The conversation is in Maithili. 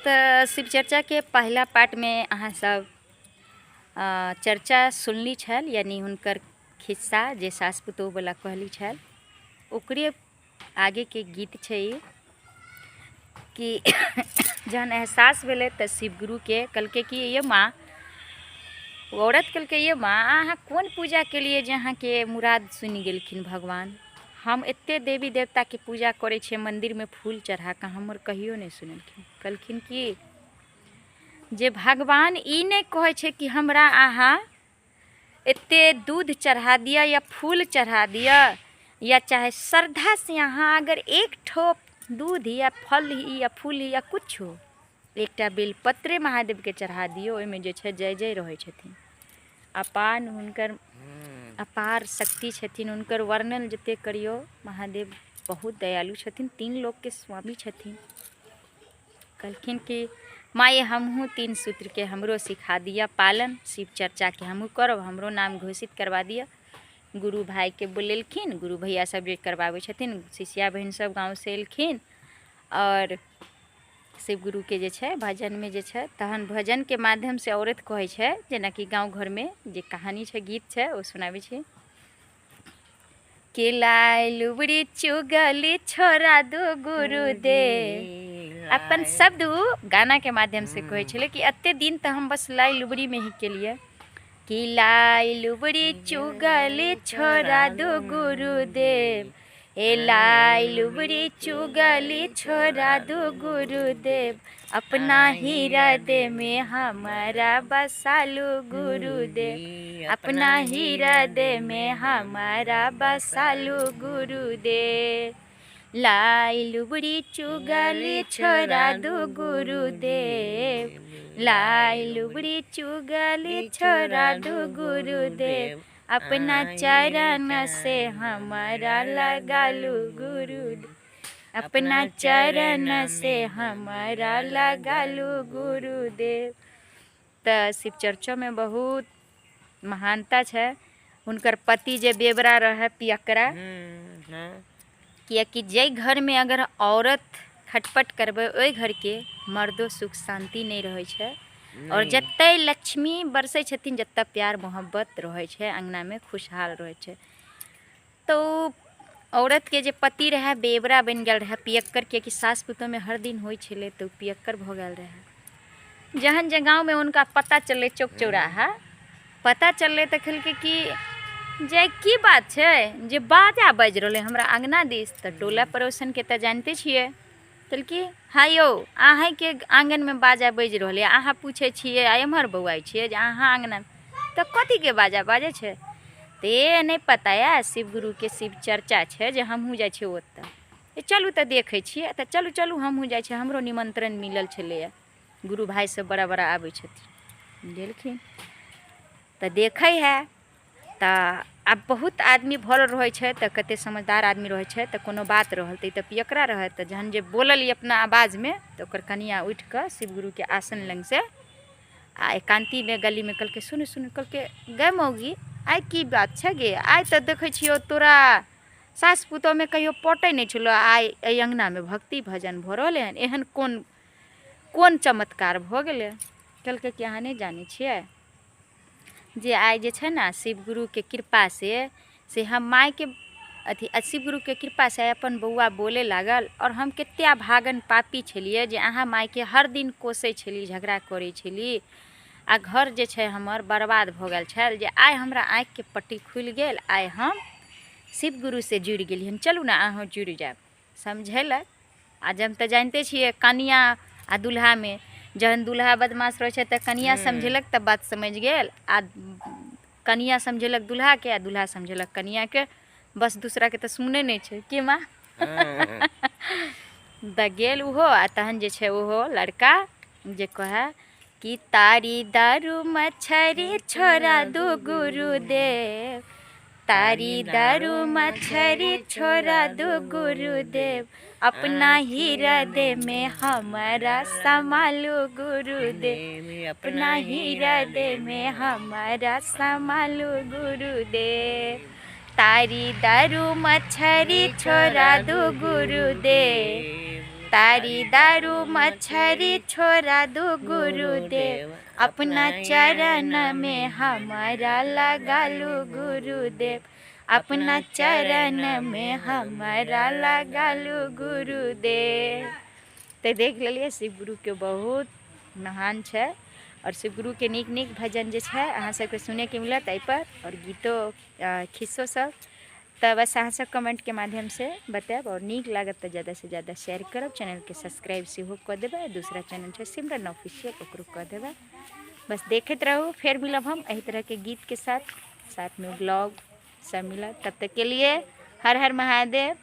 तऽ शिव चर्चाके पहिला पार्टमे अहाँ सब चर्चा सुनली छल, यानी हुनकर खिस्सा जे सास पुतोहवला कहली छल, ओकरे आगेके गीत छै ई कि जहन एहसास भेलै तऽ शिव गुरुके कहलकै कि ये माँ, औरत कहलकै ये माँ अहाँ कोन पूजा केलिए जे अहाँके मुराद सुनि गेलखिन भगवान? हम एते देवी देवताके पूजा करै छियै मन्दिरमे फूल चढ़ाकऽ, हमर कहियो नहि सुनलखिन। कहलखिन कि जे भगवान ई नहि कहै छै कि हमरा अहाँ एते दूध चढ़ा दिअ या फूल चढ़ा दिअ, या चाहे श्रद्धासँ अहाँ अगर एक ठोप दूध या फल ही या फूल ही या किछो एकटा बेलपत्रे महादेवके चढ़ा दियौ, ओहिमे जे छै जय जय रहै छथिन। अपान हुनकर अपार शक्ति छथिन, हुनकर वर्णन जते करियौ, महादेव बहुत दयालु छथिन, तीन लोकके स्वामी छथिन। कहलखिन कि माय हमहूँ तीन सूत्रके हमरो सिखा दिअ पालन, शिव चर्चाके हमहूँ करब, हमरो नाम घोषित करवा दिअ। गुरु भाइके बोलेलखिन, गुरु भैया सब जे करबाबै छथिन, शिष्या बहिन सब गाँवसँ एलखिन आओर शिव गुरुके जे छै भजनमे जे छै, तहन भजनके माध्यमसँ औरत कहै छै, जेनाकि गाँव घरमे जे कहानी छै, गीत छै, ओ सुनाबै छी कि लाइ लुबड़ी चुगली छोड़ा दो गुरुदेव। अपन शब्द ओ गानाके माध्यमसँ कहै छलै कि एते दिन तऽ हम बस लाइ लुबड़ीमे ही केलियै कि लाई लुबड़ी चुगली छोड़ा दो गुरुदेव, हे लाई लुबड़ी चुगली छोड़ा दो गुरुदेव, अपना हृदय में हमारा बसालू गुरुदेव, अपना हृदय में हमारा बसालू गुरुदेव। लाई लुबड़ी चुगली छोड़ा दो गुरुदेव, लाई लुबड़ी चुगली छोड़ा दो गुरुदेव, अपना चरण से हमारा लगालू गुरुदेव, अपना चरण से हमारा लगालू गुरुदेव। तऽ शिव चर्चोमे बहुत महानता छै। हुनकर पति जे बेबरा रहै पियकरा, कियाकि जाहि घरमे अगर औरत खटपट करबै ओहि घरके मर्दो सुख शान्ति नहि रहै छै, आओर जतऽ लक्ष्मी बरसै छथिन, जतऽ प्यार मोहब्बत रहै छै, अङ्गनामे खुशहाल रहै छै। तऽ ओ औरतके जे पति रहै बेबरा बनि गेल रहै पियक्कर, कियाकि सास पुतोहमे हर दिन होइ छलै, तऽ ओ पियक्कर भऽ गेल रहै। जहन जे गाँवमे हुनका पता चललै, चौक चौराहा पता चललै, तऽ कहलकै कि जे की बात छै जे बाजा बाजि रहलै हमरा अङ्गना दिस? तऽ टोला पड़ोसनके तऽ जानिते छियै। कहलकै हँ यौ, अहीँके आङ्गनमे बाजा बाजि रहलै, अहाँ पूछै छियै आ एम्हर बौआइ छियै जे अहाँ अङ्गना तऽ कथीके बाजा बाजै छै? तऽ ए नहि पता यऽ, शिव गुरुके शिव चर्चा छै जे हमहूँ जाइ छियै ओतऽ। चलू तऽ देखै छियै। तऽ चलू चलू, हमहूँ जाइ छियै, हमरो निमन्त्रण मिलल छलैए, गुरु भाइ सब बड़ा बड़ा आबै छथिन। गेलखिन तऽ देखै है तऽ आब बहुत आदमी भरल रहै छै, तऽ कतेक समझदार आदमी रहै छै, तऽ कोनो बात रहल तऽ ई तऽ पियकरा रहै। तऽ जहन जे बोलल ई अपना आवाजमे, तऽ ओकर कनियाँ उठि कऽ शिव गुरुके आसन लगसँ आ एकान्तीमे गलीमे कहलकै सुनू सुनू। कहलकै गै मौगी, आइ की बात छै गे? आइ तऽ देखै छियौ तोरा सास पुतोहमे कहियो पटै नहि छलौ, आइ एहि अङ्गनामे भक्ति भजन भऽ रहलै हन, एहन कोन कोन चमत्कार भऽ गेलै? कहलकै कि अहाँ नहि जानै छियै जे आइ जे छै ने शिव गुरुके कृपासँ से हम मायके अथी शिव गुरुके कृपासँ आइ अपन बौआ बोलै लागल, आओर हम कतेक अभागन पापी छलियै जे अहाँ मायके हर दिन कोसै छली, झगड़ा करै छली, आ घर जे छै हमर बर्बाद भऽ गेल छल, जे आइ हमरा आँखिके पट्टी खुलि गेल, आइ हम शिव गुरुसँ जुड़ि गेलियै हन, चलू ने अहूँ जुड़ि जायब। समझेलक। आ जब तऽ जानिते छियै कनिया आ दुल्हामे जहन दुल्हा बदमाश रहै छै तऽ कनिया समझेलक तऽ बात समझि गेल, आ कनिया समझेलक दुल्हाके आ दुल्हा समझेलक कनियाके, बस दूसराके तऽ सुनै नहि छै की माँ? तऽ गेल ओहो, आ तहन जे छै ओहो लड़का जे कहै कि तारी दारू मछरी छोड़ा दू गुरुदेव, तारी दारू मछरी छोड़ा दू गुरुदेव, अपना हृदय में हमारा संभालू गुरुदेव, अपना हृदय में हमारा संभालू गुरुदेव, तारी दारू मछरी छोड़ा दू गुरुदेव, तारी दारू मछरी छोड़ा दू गुरुदेव, अपना चरण में हमारा लगालू गुरुदेव, अपना चरण में हमारा लगालू गुरुदेव। तऽ देख लेलियै शिव गुरुके बहुत महान छै आओर शिव गुरुके नीक नीक भजन जे छै अहाँ सबके सुनैके मिलत एहिपर, आओर गीतो खिस्सो सब। तऽ बस अहाँ सब कमेंटके माध्यमसँ बतायब, आओर नीक लागत तऽ ज़्यादासँ ज़्यादा शेयर करब, चैनलके सब्सक्राइब सेहो कऽ देबै। दूसरा चैनल छै सिमरन ऑफिशियल, ओकरो कऽ देबै। बस देखैत रहू, फेर मिलब हम एहि तरहके गीतके साथ, साथमे ब्लॉग सब मिलत। तब तक के लिए हर हर महादेव।